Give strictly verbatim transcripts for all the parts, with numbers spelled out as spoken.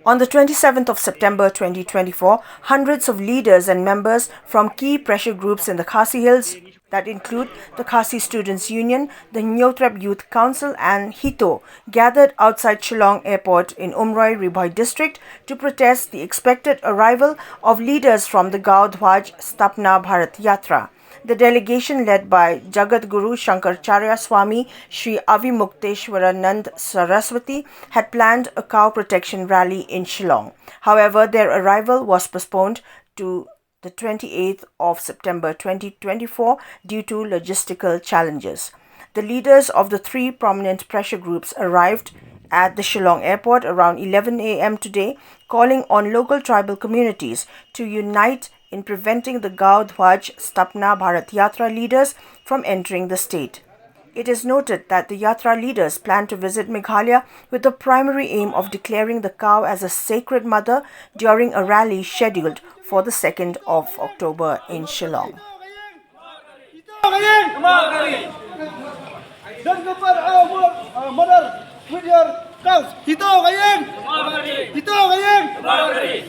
On the twenty-seventh of September twenty twenty-four, hundreds of leaders and members from key pressure groups in the Khasi Hills, that include the Khasi Students Union, the Hynñiewtrep Youth Council, and HITO, gathered outside Shillong Airport in Umroi, Ri Bhoi District, to protest the expected arrival of leaders from the Gao Dhwaj Sthapna Bharat Yatra. The delegation, led by Jagat Guru Shankaracharya Swami Shri Avimukteshwaranand Saraswati, had planned a cow protection rally in Shillong. However, their arrival was postponed to the twenty-eighth of September twenty twenty-four due to logistical challenges. The leaders of the three prominent pressure groups arrived at the Shillong airport around eleven a m today, calling on local tribal communities to unite in preventing the Gao Dhwaj Sthapna Bharat Yatra leaders from entering the state. It is noted that the Yatra leaders plan to visit Meghalaya with the primary aim of declaring the cow as a sacred mother during a rally scheduled for the second of October in Shillong. Don't cover our, our mother with your cows. HITO ka ïeng. HITO ka ïeng.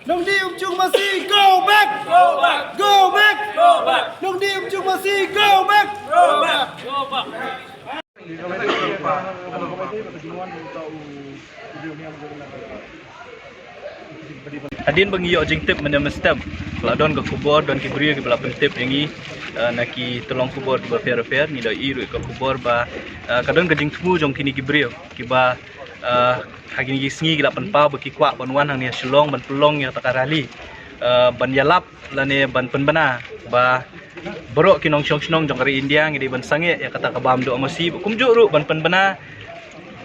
Nongdih Umchung Masi, go back. Go back. Nongdih Umchung Masi, go back. Hadien ba ngi ïoh jingtip mynne mynstep, la don ka khubor, don ki briew kiba la pyntip ïa ngi, eh, na ki tyllong khubor kiba pher pher, ngi la ïoh ruh ka khubor ba, eh, ka don ka jingthmu jong kine ki briew kiba, eh, ha kine ki sngi ki la pynpaw ba ki kwah ban wan hangne ha Shillong ban pynlong ïa kata ka rally, eh, ban ïalap lane ban pynbna ba baroh ki nongshong shnong jong ka ri India ngi dei ban sangeh ïa kata ka bam doh masi, ba kumjuh ruh ban pynbna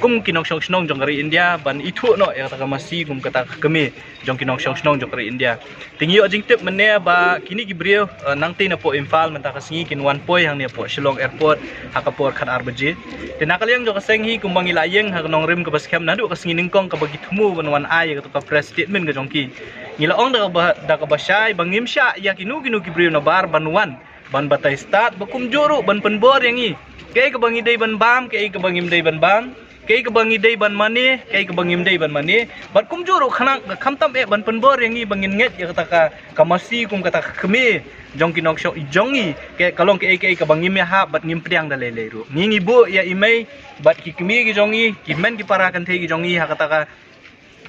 kum ki nongshong shnong jong ka ri India ban ithuh noh ïa kata ka masi kum kata ka kmie jong ki nongshong shnong jong ka ri India. Te ngi ïoh jingtip mynne ba kine ki briew, eh, nangtei napoh Imphal mynta ka sngi kin wan poi hangne hapoh Shillong Airport ha ka por khatar baje. Te na ka liang jong ka seng hi kumba ngi la ïeng ha ka nongrim kaba skhem naduh ka sngi nyngkong kaba ki thmu ban wan ai ïa kata ka press statement ka jong ki, ngi la ong da kaba, da kaba shai ba ngim shah ïa kino kino ki briew nabar ban wan ban batai stad, ba kumjuh ruh ban pynbor ïa ngi. Kaei kaba ngi dei ban bam, kaei kaba ngim dei ban bam, kaei kaba ngi dei ban mane, kaei kaba ngim dei ban mane. Bad kumjuh ruh khnang, khamtam eh ban pynbor ïa ngi ba ngin ngeit ïa kata ka, ka masi kum kata ka kmie jong ki nongshong jong ngi. Ka, ka long kaei kaei kaba ngim ïahap bad ngim pdiang da lei lei ruh. Ngi ngi buh ïa i mei bad ki kmie ki jong ngi, ki hynmen ki para kynthei ki jong ngi ha kata ka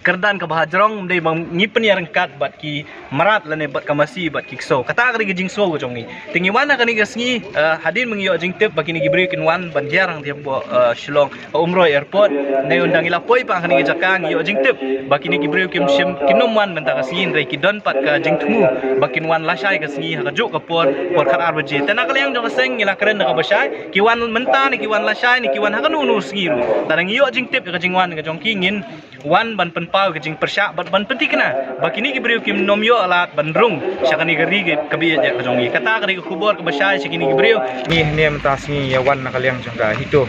kyrdan kaba hajrong, ym dei ba ngi pynïaryngkat bad ki mrad lane bad ka masi bad ki ksew. Kata ka dei ka jingsngew ka jong ngi. Te ngi wan ha kane ka sngi, eh, hadien ba ngi ïoh jingtip ba kine ki briew kin wan ban hiar hangtei hapoh, eh, Shillong, eh, Umroi Airport. Ngi wan, da ngi la poi pat ha kane ka jaka ngi ïoh jingtip ba kine ki briew kim shym, kim nym wan mynta ka sngi, hynrei ki don pat ka jingthmu ba kin wan lashai ka sngi ha kajuh ka por, por khatar baje. Te na ka liang jong ka seng ngi la kren da kaba shai, ki wan mynta ne ki wan lashai ne ki wan ha kano kano sngi ruh, lada ngi ïoh jingtip ïa ka jingwan ka jong ki, ngin wan ban pynpaw ka jingpyrshah bad ban pynthikna ba kine ki briew kim nym ïoh lad ban rung sha kane ka ri ka, kaba ïeit ka jong ngi. Kata ka dei ka khubor kaba shai sha kine ki briew. Ngi hangne mynta sngi ïa wan na ka liang jong ka HITO,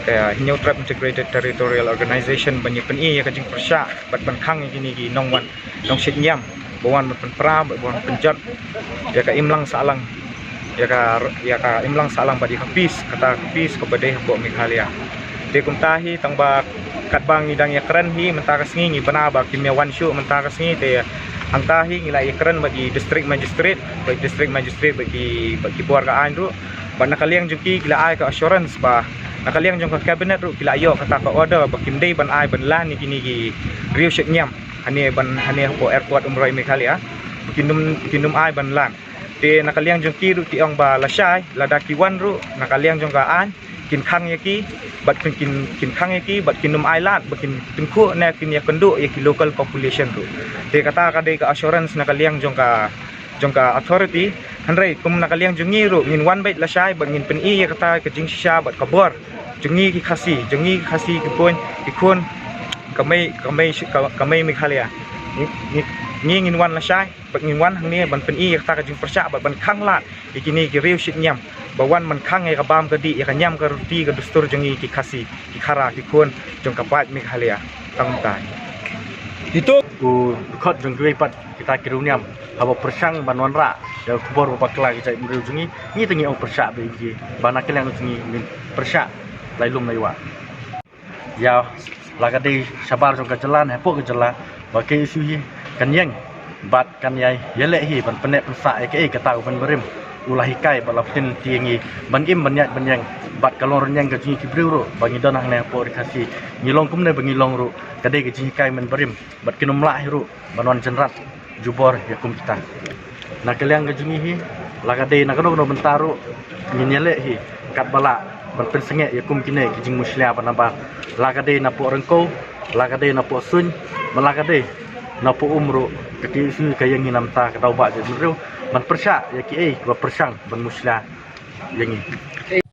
ka Hynñiewtrep Integrated Territorial Organization, ban ïa pyni ïa ka jingpyrshah bad ban khang ïa kine ki nongwan, nongshit niam ba wan ban pynpra, ba wan pynjot ïa ka imlang sahlang, ïa ka, ïa ka imlang sahlang bad ïa ka peace, kata ka peace kaba dei hapoh Meghalaya. Te kumta hi tang ba katba ngi dang ïakren hi mynta ka sngi, ngi bna ba kim ïa wan shuh mynta ka sngi, te hangta hi ngi la ïakren bad i District Magistrate, bad i District Magistrate bad ki, bad ki bor ka aiñ ruh. Bad na ka liang jong ki ki la ai ka assurance ba na ka liang jong ka Cabinet ruh ki la ïoh kata ka order ba kim dei ban ai ban lan ïa kine ki riew shit niam hangne ban, hangne hapoh Airport Umroi Meghalaya. Kin nym, kin nym ai ban lan. Te na ka liang jong ki ruh ki ong ba lashai, lada ki wan ruh na ka liang jong ka aiñ, kin khang ïa ki, bad kin, kin, kin khang ïa ki bad kin nym ai lad ba kin pynkhuh ne kin ïakynduh ïa ki local population ruh. Te kata ka dei ka assurance na ka liang jong ka, jong ka authority. Hynrei kum na ka liang jong ngi ruh ngin wan beit lashai bad ngin pyni ïa kata ka jingshisha bad ka bor jong ngi ki Khasi, jong ngi ki Khasi ki khun, ki khun ka mei, ka mei, ka, ka mei Meghalaya. Ngi, ngi, ngi ngin wan lashai bad ngin wan hangne ban pyni ïa kata ka jingpyrshah bad ban khang lad ïa kine ki riew shit niam ba wan ban khang ïa ka bam ka dih, ïa ka niam ka ruti, ka dustur jong ngi ki Khasi, ki Khara, ki khun jong ka paid Meghalaya. Tang kumta hi. Itu u dkhot jong kiwei pat kita ki riew niam haba pyrshang ban wanrah ïa ka khubor ba bakla ki jaitbynriew jong ngi, ngi te ngi ong pyrshah beit ïa ki, ba na ka liang jong ngi ngin pyrshah lai lum lai wah. Ïa, la ka dei shabar jong ka jylla ne hapoh ka jylla, ba ka KSU hi kan ïeng bad kan ïai ïaleh hi ban pynneh pynsah ïa kaei kata u ban barim u la hikai bad la pynti ïa ngi ban im ban ïaid ban ïeng bad ka long rynïeng ka jong ngi ki briew ruh ba ngi don hangne hapoh Ri Khasi, ngi long kumne ba ngi long ruh ka dei ka jinghikai ban barim bad kin ym lah hi ruh ban wan jynrat jubor ïa kum kita. Na ka liang ka jong ngi hi, la ka dei na kano kano bynta ruh ngin ïaleh hi katba lah ban pynsangeh ïa kum kine ki jingmushlia ba nabar, la ka dei napoh Ryngkew, la ka dei napoh Suiñ, bad la ka dei napoh Um ruh, ka KSU ka ïeng hi namar ka daw ba jong ngi ruh ban pyrshah ïa kiei kiba pyrshang ban mushlia ïa ngi.